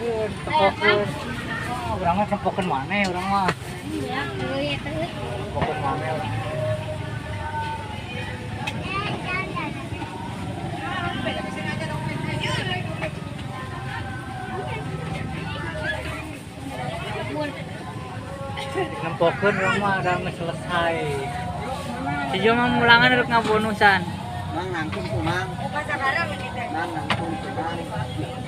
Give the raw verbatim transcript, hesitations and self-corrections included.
Tempoken. Oh, orang mah tempoken mana orang mah? Tempoken mana orang? Nampoken orang mah dah selesai. Sijua mang mulangan duduk nga bonusan. Mang nangkung tu mang. Mang nangkung tu mang.